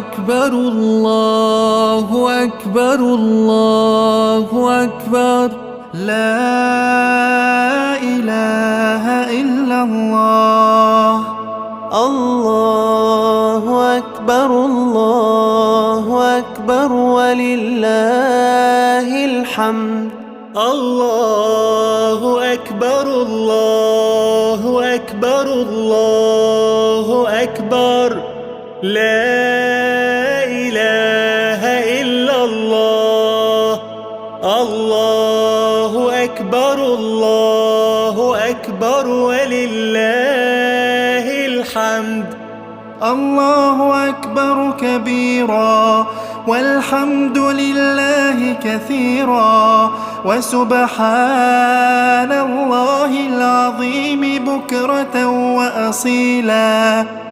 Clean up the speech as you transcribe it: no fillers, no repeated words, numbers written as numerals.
أكبر الله أكبر الله أكبر. لا إله إلا الله. الله أكبر الله أكبر ولله الحمد. الله أكبر الله أكبر الله أكبر. لا إله إلا الله. الله أكبر الله أكبر ولله الحمد. الله أكبر كبيرا والحمد لله كثيرا وسبحان الله العظيم بكرة وأصيلا.